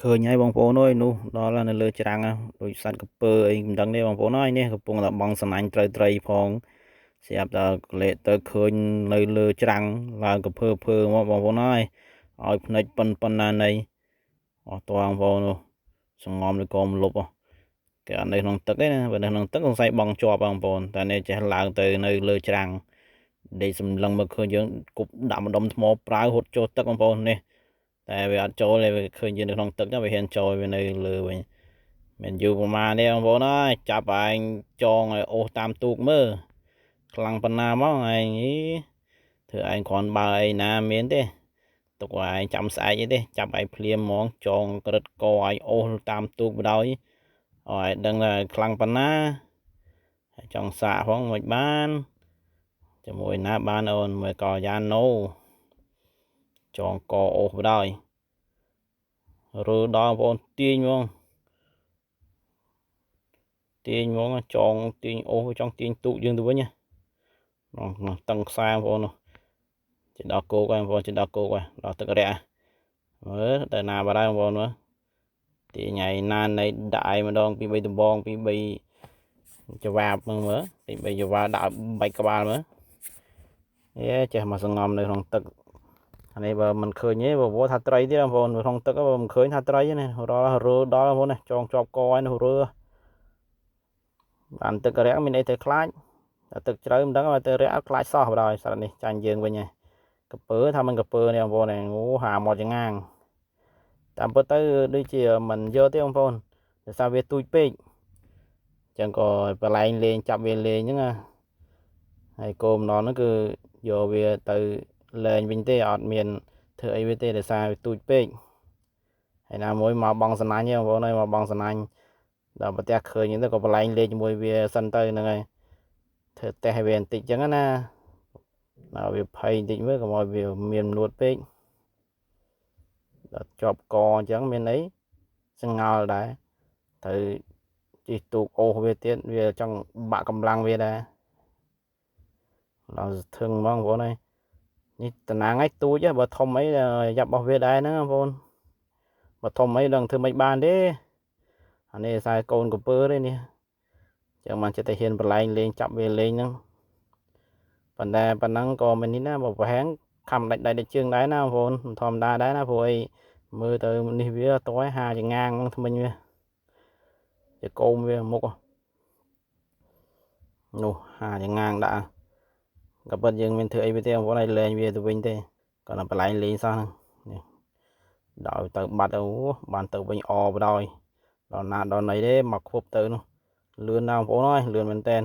ឃើញហើយបងប្អូនអើយនោះដល់នៅលើច្រាំងដូចសត្វកពើអីមិនដឹងទេបងប្អូនអើយនេះកំពុងតែបងសំណាញ់ត្រូវត្រីផងស្រាប់តែលេទៅឃើញនៅលើច្រាំងឡើងកពើភើមកបងប្អូនអើយឲ្យភ្នែកប៉ុនប៉ុណ្ណានៃអស់តបងប្អូននោះសងំឬក៏មលុបគេអត់នៅក្នុងទឹកទេណាបើនៅក្នុងទឹកសង្ស័យបងជាប់បងប្អូនតែនេះចេះឡើងទៅនៅលើច្រាំងដេកសម្លឹងមើលឃើញយើងគប់ដាក់ម្ដុំថ្មប្រាវហត់ចូលទឹកបងប្អូននេះតែវាអត់ចូលទេវាឃើញយើងនៅក្នុងទឹកទៅវាហ៊ានចូលវានៅលើវិញមិនយូរប្រហែលទេបងប្អូនអើយចាប់ឯងចងឲ្យអូសតាមទូកមើលខ្លាំងប៉ុណ្ណាមកឯងធ្វើឯងគ្រាន់បើអីណាមានទេទុកឲ្យឯងចាំស្អែកអីទេចាប់ឯងភ្លាមហ្មងចងក្រឹតកឲ្យអូសតាមទូកបណ្ដោយឲ្យដឹងថាខ្លាំងប៉ុណ្ណាហើយចង់សាកផងមិនបានជាមួយណាបានអូនមួយកយ៉ាណូចងកអូសបណ្ដោយរើដល់បងប្អូនទាញហ្មងទាញហ្មងចងទាញអូសចង់ទាញទូកយើងទៅវិញណាតឹងខ្សែបងប្អូនជិះដល់គោកហើយបងប្អូនជិះដល់គោកហើយដល់ទឹករះមើលទៅណាបាត់ហើយបងប្អូនមើលទាញថ្ងៃណានៃដាក់ឯម្ដងពី3ដបងពី3ចវាបមើលមើលពី3ចវាដាក់បាច់ក្បាលមើលអេចេះមកសងំនៅក្នុងទឹកអានេះបើមិនឃើញទេបើថាត្រីទៀតបងប្អូនក្នុងទឹកបើមិនឃើញថាត្រីណារល់រើដល់បងប្អូនណាចងជាប់កហើយនោះរើបានទឹករះមានអីទៅខ្លាចតែទឹកជ្រៅមិនដឹងតែរះអត់ខ្លាចសោះបណ្ដោយសត្វនេះចាញ់យើងវិញហើយកពើថាមិនកពើនេះបងប្អូនអូហាមកចងាងតាមពិតទៅដូចជាមិនយកទេបងប្អូនដោយសារវាទូចពេកអញ្ចឹងក៏បលែងលេងចាប់វាលេងហ្នឹងណាហើយគោម្ដងហ្នឹងគឺយកវាទៅលែងវិញទេអត់មានធ្វើអីវាទេដោយសារវាទូចពេកហើយណាមួយមកបងសណាញ់ទេបងប្អូនអើយមកបងសណាញ់ដល់ប្រទះឃើញទៅក៏បលែងលេងជាមួយវាសិនទៅហ្នឹងហើយធ្វើតេស្តឲ្យវាបន្តិចអញ្ចឹងណាដល់វាភ័យបន្តិចមើលកុំឲ្យវាមាននួតពេកដល់ជាប់កអញ្ចឹងមានអីសងល់ដែរត្រូវជិះទូកអូសវាទៀតវាចង់បាក់កម្លាំងវាដែរដល់ស្ថឹងហ្មងបងប្អូនអើយនេះតំណាងឲ្យទូចបើធំអីយ៉ាប់របស់វាដែរហ្នឹងបងប្អូនបើធំអីដឹងធ្វើមិនបានទេអានេះខ្សែកូនកពើទេនេះចឹងបានចិត្តតែហ៊ានប្រឡែងលេងចាប់វាលេងហ្នឹងប៉ុន្តែប៉ុណ្ណឹងក៏មិននេះណាបើប្រហែងខំដាច់ដៃដាច់ជើងដែរណាបងប្អូនមិនធម្មតាដែរណាព្រោះអីមើលទៅនេះវាតយហាចងាងហ្នឹងថ្មិញវាជាកោមវាមុខនោះហាចងាងដាក់ក៏ពិតយើងមានធ្វើអីវាទេបងប្អូនឲ្យលែងវាទៅវិញទេគាត់តែបន្លែងលេងសោះហ្នឹងនេះដល់ទៅបាត់អូបានទៅវិញអបដោយដល់ណាដល់ណីទេមកគប់ទៅនោះលឿនណាស់បងប្អូនអើយលឿនមែនតែន